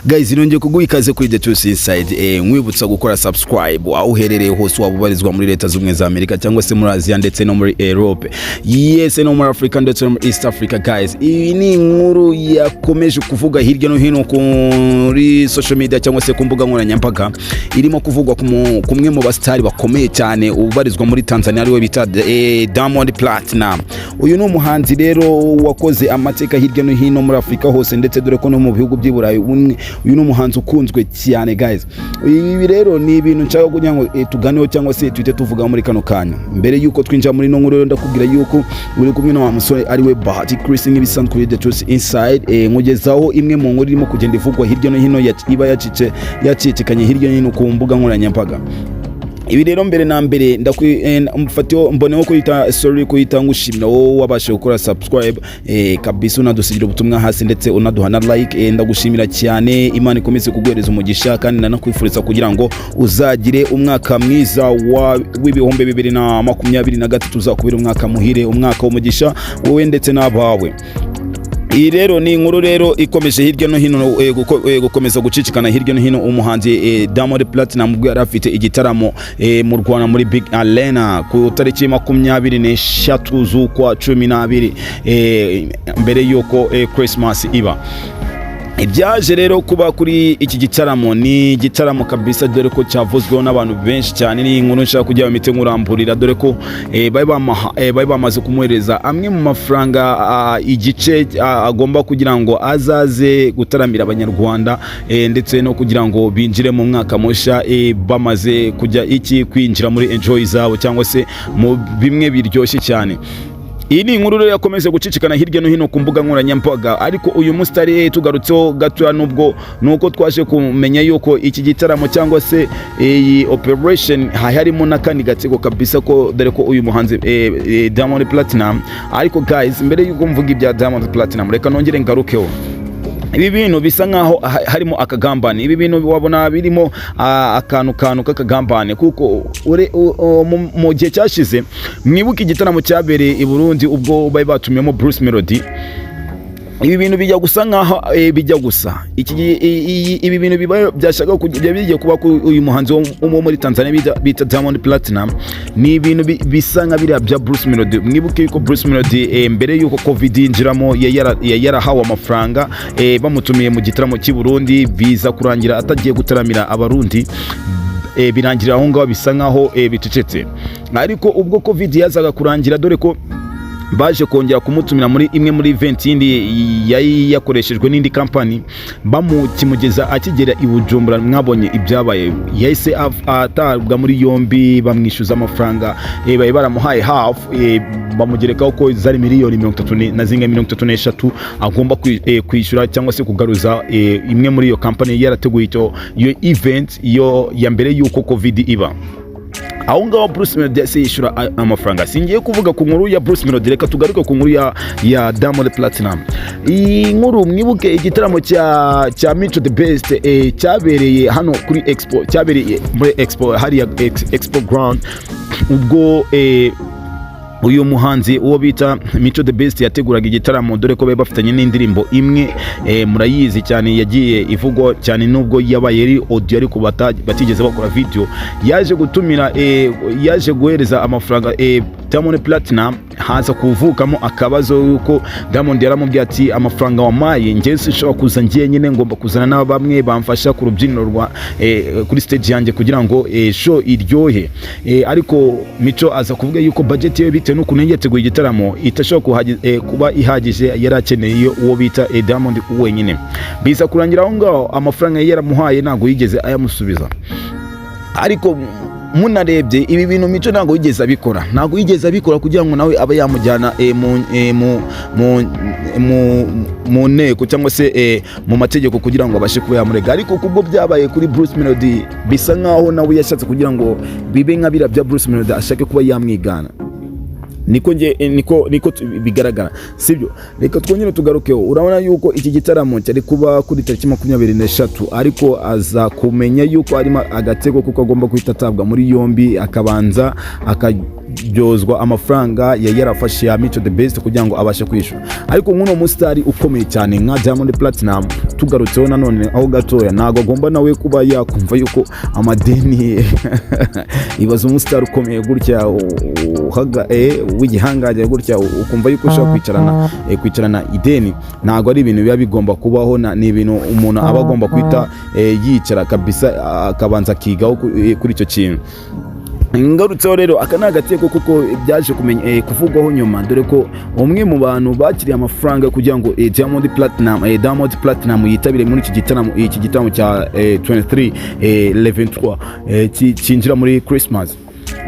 Guys, nongeye kuguha ikaze kuri The Truth Inside, nkwibutsa gukora subscribe aho uherereye hose, waba ubarizwa muri Leta Z'Ubumwe za Amerika cyangwa se muri Aziya ndetse no muri Europe, yes, no muri Africa ndetse no muri East Africa. Guys, iyi ni inkuru yakomeje kuvuga hirya no hino kuri social media cyangwa se ku mbuga nkoranyambaga, irimo kuvugwa kumwe mu basitari bakomeye cyane ubarizwa muri Tanzania, ariwe bita Diamond Platinum. Uyu ni umuhanzi rero wakoze amateka hirya no hino muri Afurika hose, ndetse dore ko no mu bihugu by'i Burayi uyu ni umuhanzi ukunzwe cyane. Guys, ibi rero ni ibintu nshaka kugira ngo tuganeho cyangwa se tuhite tuvuga muri kano kanya. Mbere yuko twinjira muri ino nkuru rero, ndakubwira yuko uri kumwe na wa musore ariwe Bahati Chris, nk'ibisanzwe kuri The Truth Inside, nkugezaho imwe mu nkuru irimo kugenda ivugwa hirya no hino, iba yacicikanye hirya no hino ku mbuga nkoranyambaga. Ibi rero, mbere na mbere mfatiho mboneho kuyita, sorry, kuyita ngushimira wowe wabashije gukora subscribe, kabisa unadusigira ubutumwa hasi ndetse unaduha na like. Ndagushimira cyane, Imana ikomeze kuguhereza umugisha, kandi nanakwifuriza kugira ngo uzagire umwaka mwiza wa w'2023, uzakubera umwaka muhire, umwaka w'umugisha, wowe ndetse n'abawe. Iyi rero ni inkuru rero ikomeje hirya no hino gukomeza gucicikana hirya no hino. Umuhanzi Diamond Platinum, ubwo yari afite igitaramo mu Rwanda muri Big Arena ku tariki 23 z'ukwa 12, mbere y'uko Christmas iba. Ibyaje rero kuba kuri iki gitaramo ni igitaramo kabisa dore ko cyavuzweho n'abantu benshi cyane. Ni inkuru nshaka kugira ngo mpite nkuramburira, dore ko bari bamaze kumuhereza amwe mu mafaranga, igice agomba kugira ngo azaze gutaramira Abanyarwanda, ndetse no kugira ngo binjire mu mwaka mushya, bamaze kujya iki kwinjira muri enjoy zabo cyangwa se mu bimwe biryoshye cyane. Iyi ni inkuru rero yakomeje gucicikana hirya no hino ku mbuga nkoranyambaga, ariko uyu musitari tugarutseho gatoya, nubwo nuko twaje kumenya yuko iki gitaramo cyangwa se iyi operation harimo n'akandi gatsiko kabisa, ko dore ko uyu muhanzi Diamond Platinum. Ariko guys, mbere yuko mvuga ibya Diamond Platinum, reka nongere ngarukeho. Ibi bintu bisa nkaho harimo akagambane. Ibi bintu wabona birimo akantu k'akagambane, kuko mu gihe cyashize mwibuke igitaramo cyabereye i Burundi ubwo bari batumiyemo Bruce Melody. Ibi bintu bijya gusa nkaho bijya gusa iki ibi bintu biba byashaka kujya bigiye kuba kuri uyu muhanzi wo muri Tanzania bita Diamond Platinum. Ni ibintu bisa nka biriya bya Bruce Melody. Mwibuke yuko Bruce Melody, mbere yuko Covid yinjiramo, yari yarahawe amafaranga, bamutumiye mu gitaramo cy'i Burundi, biza kurangira atagiye gutaramira Abarundi, birangira aho ngaho bisa nkaho bicecetse. Ariko ubwo Covid yazaga kurangira, dore ko baje kongera kumutumira muri imwe muri event yindi yari yakoreshejwe n'indi kampani, bamukimugeza akigera i Bujumbura, mwabonye ibyabaye. Yahise atabwa muri yombi, bamwishyuza amafaranga bari baramuhaye half, bamugerekaho ko zari miliyoni 30 na zinga 33 agomba kwishyura cyangwa se kugaruza imwe muri iyo kampani yarateguye iyo event iyo ya mbere y'uko Covid iba. Aho ngaho Bruce Melody yahise yishyura amafaranga. Singiye kuvuga ku nkuru ya Bruce Melody, reka tugaruke ku nkuru ya Diamond Platinum. Iyi nkuru, mwibuke igitaramo cya Mico The Best, cyabereye hano kuri Expo, cyabereye muri Expo hariya Expo Ground, ubwo uyu muhanzi uwo bita Mico The Best yateguraga igitaramo, dore ko bari bafitanye n'indirimbo imwe, murayizi cyane, yagiye ivugwa cyane nubwo yabaye ari audio ariko batigeze bakora video. Yaje gutumira, yaje guhereza amafaranga Diamond Platinum, haza kuvukamo akabazo yuko Diamond yaramubwiye ati: "Amafaranga wampaye, njye sinshobora kuza njyenyine, ngomba kuzana na bamwe bamfasha ku rubyiniro rwa kuri stage yanjye kugira ngo show iryohe." Ariko Mico aza kuvuga yuko budget ye, bitewe n'ukuntu yari yateguye igitaramo, itashobora kuba ihagije, yari akeneye uwo bita Diamond wenyine. Biza kurangira aho ngaho, amafaranga yari yaramuhaye ntabwo yigeze ayamusubiza. Ariko munarebye ibi bintu, Mico ntabwo yigeze abikora, ntabwo yigeze abikora kugira ngo nawe abe yamujyana mu nteko cyangwa se mu mategeko kugira ngo abashe kuba yamurega. Ariko kubwo byabaye kuri Bruce Melody, bisa nkaho nawe yashatse kugira ngo bibe nka biriya bya Bruce Melody, ashake kuba yamwigana. Niko nge niko bigaragara, sibyo? Reka twongere tugarukeho. Urabona yuko iki gitaramo cyari kuba kuri tariki 23, ariko aza kumenya yuko harimo agatego, kuko agomba guhita atabwa muri yombi, akabanza kuryozwa amafaranga yari yarafashe ya Mico The Best kugira ngo abashe kwishyura. Ariko nk'uno musitari ukomeye cyane nka Diamond Platinum, tugarutseho nanone aho gatoya, ntabwo agomba nawe kuba yakumva yuko amadeni, ibaza umusitari ukomeye gutya, w'igihangange gutya, ukumva yuko ushobora kwicarana ideni. Ntabwo ari ibintu biba bigomba kubaho, ni ibintu umuntu aba agomba guhita yicara kabisa, akabanza akigaho kuri icyo kintu. Ngarutseho rero, aka ni agateko kuko byaje kumenya kuvugwaho nyuma, dore ko umwe mu bantu bakiriye amafaranga kugira ngo Diamond Platinum yitabire muri iki gitaramo cya 23 11 cyinjira muri Christmas,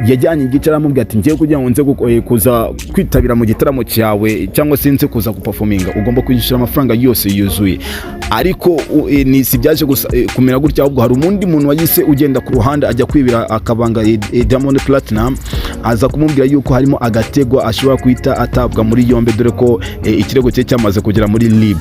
yajyanye igice, aramubwira ati: "Ngiye kugira ngo nze kuza kwitabira mu gitaramo cyawe cyangwa se nze kuza guperforminga, ugomba kwishyura amafaranga yose yuzuye." Ariko ni si byaje gusa kumera gutya, ahubwo hari undi muntu wahise ugenda ku ruhande ajya kwibira akabanga Diamond Platinum, aza kumubwira yuko harimo agatego, ashobora guhita atabwa muri yombi, dore ko ikirego cye cyamaze kugera muri RIB.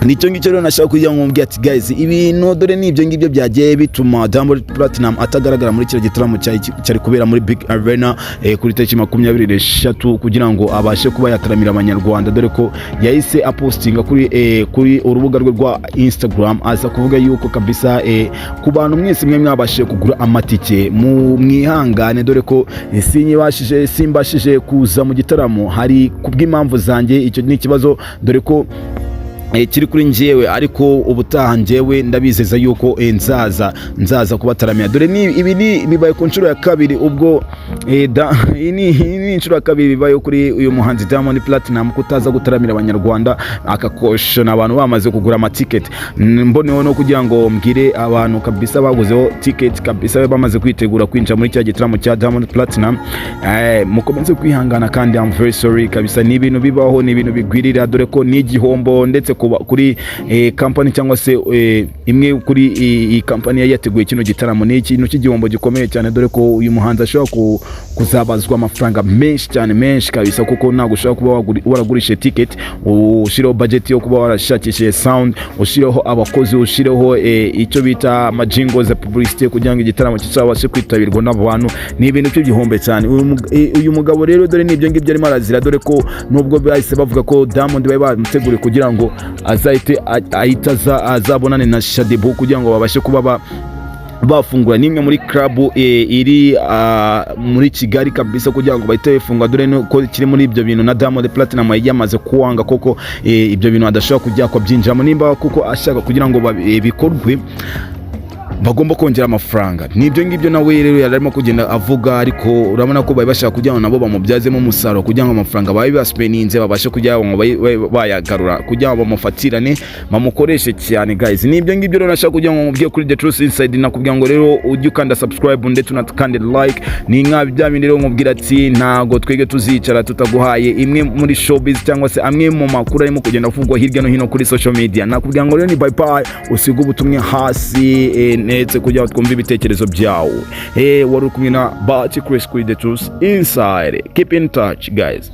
Nicyo ngicyo rero nashaka kugira ngo mbwire ati: "Guys, ibintu dore ni ibyo ngibyo byagiye bituma Diamond Platinum atagaragara muri kiriya gitaramo cyari kubera muri BK Arena kuri tariki 23, kugira ngo abashe kuba yataramira Abanyarwanda, dore ko yahise apostinga kuri urubuga rwe rwa Instagram, aza kuvuga yuko kabisa ku bantu mwese mwe mwabashije kugura amatike, mu mwihangane, dore ko simbashije kuza mu gitaramo hari kubw'impamvu zanjye. Icyo ni ikibazo dore ko kiri kuri njyewe, ariko ubutaha njyewe ndabizeza yuko nzaza kubataramira. Dore ni ibi ni bibaye ku nshuro ya kabiri ubwo iyi ni inshuro ya kabiri bibaye kuri uyu muhanzi Diamond Platinum kutaza gutaramira Abanyarwanda, akakoshona abantu bamaze kugura amatiketi. Mboneho no kugira ngo mbwire abantu kabisa baguzeho ticket, kabisa bamaze kwitegura kwinjira muri cya gitaramo cya Diamond Platinum, mukomeze kwihangana kandi I'm very sorry kabisa. Ni ibintu bibaho, ni ibintu bigwirira, dore ko ni igihombo ndetse kuri company cyangwa se imwe kuri iyi company yari yateguye kino gitaramo. Ni ikintu cy'igihombo gikomeye cyane, dore ko uyu muhanzi ashobora kuzabazwa amafaranga menshi cyane, menshi kabisa, kuko ntabwo ushobora kuba waragurishije ticket, ushireho budget yo kuba warashakishije sound, ushireho abakozi, ushireho icyo bita amajingles ya publicité kugira ngo igitaramo kizabashe kwitabirwa n'abantu. Ni ibintu by'igihombe cyane. Uyu mugabo rero dore ni ibyo ngibyo arimo arazira, dore ko nubwo bahise bavuga ko Diamond bari bamuteguriye kugira ngo azahite ahita azabonane na Shaddyboo kugira ngo babashe kuba bafungura n'imwe muri club iri muri Kigali kabisa, kugira ngo bahite bafunga, dore ko kiri muri ibyo bintu na Diamond Platinum yamaze kuwanga koko ibyo bintu adashobora kujya kubyinjiramo, nimba kuko ashaka kugira ngo bikorwe bagomba kongera amafaranga. Nibyo ngibyo nawe rero yari arimo kugenda avuga, ariko urabona ko bari bashaka kugira ngo nabo bamubyazemo umusaruro, kugira ngo amafaranga babe baspeninze babashe kugira ngo babe bayagarura, kugira ngo bamufatirane, bamukoreshe cyane. Guys, nibyo ngibyo rero nashaka kugira ngo mubwiye kuri The Truth Inside. Nakubwira ngo rero ujye ukanda subscribe ndetse unakande like. Ni nka bya bindi rero nkubwira ati ntago twege tuzicara tutaguhaye imwe muri showbiz cyangwa se amwe mu makuru arimo kugenda avugwa hirya no hino kuri social media. Nakubwira ngo rero ni bye bye, usiga ubutumwa hasi ndetse kugira ngo twumve ibitekerezo byawe. Wari uri kumwe na Bati Chris kuri The Truth Inside. Keep in touch, guys.